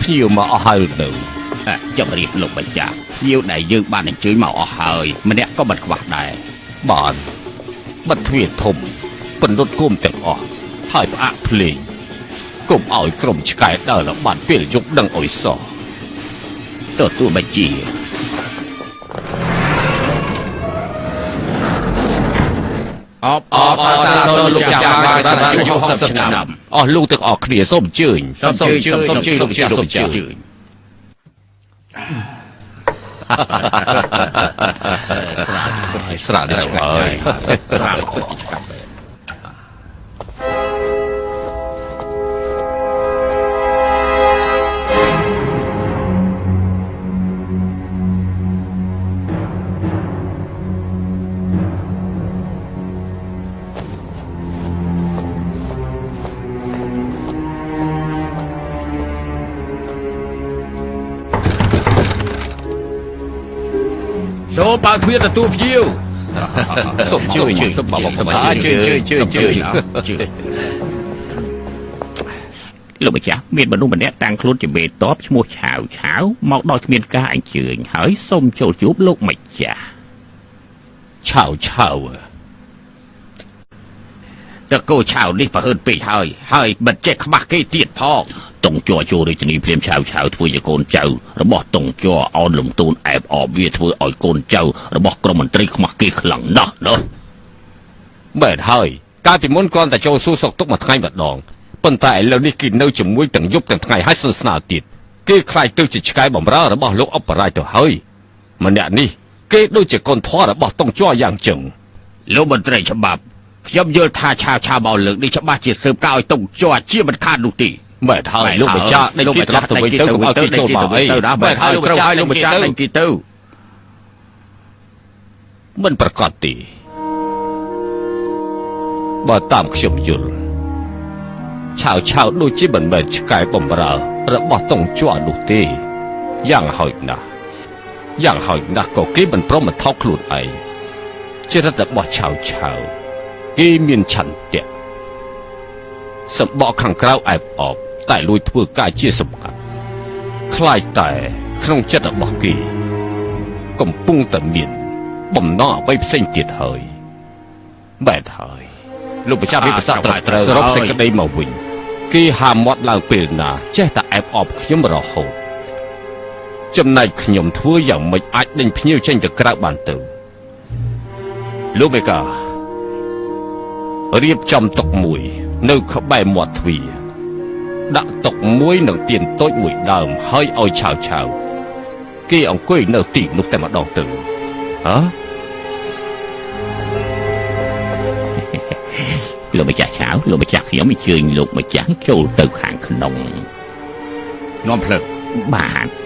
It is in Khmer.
ភ្ញៀវមកអស់ហើយនៅ ជម្រាបលោកម្ចាស់ ភ្ញៀវដែលយើងបានអញ្ជើញមកអស់ហើយ ម្នាក់ក៏មិនខ្វះដែរ។ បានបិទទ្វារធំ ពន្លត់គុំទាំងអស់ ហើយផ្អាកភ្លេង កុំឲ្យក្រុមឆ្កែដើរល្បាតពេលយប់ដឹងអុយសោះ។ ទទួលបញ្ជា។ អបអរសាទរលោកចាស់បានអាយុ60ឆ្នាំ អស់លោកទាំងអស់គ្នាសូមអញ្ជើញ សូមអញ្ជើញ សូមអញ្ជើញលោកចាស់ សូមអញ្ជើញ។ ស្រានេះឆ្ងាញ់ហើយ ស្រានេះឆ្ងាញ់។ ចូលបើកទ្វារទទួលភ្ញៀវ សូមជួយ សូមបងប្អូន ជួយជួយជួយជួយ។ លោកម្ចាស់ មានមនុស្សម្នាក់តាំងខ្លួនជាមេតបឈ្មោះឆាវឆាវ មកដល់គ្មានការអញ្ជើញ ហើយសូមចូលជួបលោកម្ចាស់។ ឆាវឆាវ តកោឆាវនេះប្រហើនពេកហើយ ហើយមិនចេះខ្មាស់គេទៀតផង។ តុងជ័រចូលរាជធានីភ្លាម ឆាវឆាវធ្វើជាកូនចៅរបស់តុងជ័រ អោនលំទូនអែបអប វាធ្វើឲ្យកូនចៅរបស់ក្រុមមន្ត្រីខ្មាស់គេខ្លាំងណាស់ណា។ មែនហើយ កាលពីមុនគ្រាន់តែចូលសួរសុខទុក្ខមួយថ្ងៃម្ដង ប៉ុន្តែឥឡូវនេះគេនៅជាមួយទាំងយប់ទាំងថ្ងៃ ហើយស្និទ្ធស្នាលទៀត គេខ្លាចទៅជាឆ្កែបំរើរបស់លោកអបរាជទៅហើយ។ ម្នាក់នេះគេដូចជាកូនធွာរបស់តុងជ័រយ៉ាងចឹង។ លោកមន្ត្រីច្បាប់ ខ្ញុំយល់ថាឆាវឆាវមកលើកនេះច្បាស់ជាស៊ើបការឲ្យតុងជ័រជាមិនខាននោះទេ។ មែនហើយលោកម្ចាស់ ដេញគេត្រឡប់ទៅវិញទៅ កុំឲ្យគេចូលមកអី។ មែនហើយលោកម្ចាស់ លោកម្ចាស់ ដេញគេទៅ។ មិនប្រកាសទេ បើតាមខ្ញុំយល់ ឆាវឆាវដូចជាមិនមែនឆ្កែបំរើរបស់តុងជ័រនោះទេ យ៉ាងហោចណាស់ យ៉ាងហោចណាស់ក៏គេមិនព្រមមកថោកខ្លួនឯង។ ចរិតរបស់ឆាវឆាវគេមានឆន្ទៈសម្បកខាងក្រៅអែបអប តែលួចធ្វើការជាសម្ងាត់ ខ្លាចតែក្នុងចិត្តរបស់គេកំពុងតែមានបំណងអ្វីផ្សេងទៀតហើយ។ បែបហើយលោកម្ចាស់ វិបស្សត្រត្រូវ។ សរុបសេចក្តីមកវិញ គេហាមាត់ឡើងពេលណាចេះតែអែបអបខ្ញុំរហូត ចំណែកខ្ញុំធ្វើយ៉ាងម៉េចអាចដេញភ្ញៀវចេញទៅក្រៅបានទៅ? លោកមេកា រៀបចំតុមួយនៅក្បែរមាត់ទ្វារ ដាក់តុមួយនិងទៀនតូចមួយដើម ហើយឲ្យឆាវឆាវគេអង្គុយនៅទីនោះតែម្ដងទៅ។ ហ៎ លោកម្ចាស់ឆាវ លោកម្ចាស់ ខ្ញុំអញ្ជើញលោកម្ចាស់ចូលទៅខាងក្នុង នាំផ្លូវ។ បាទ។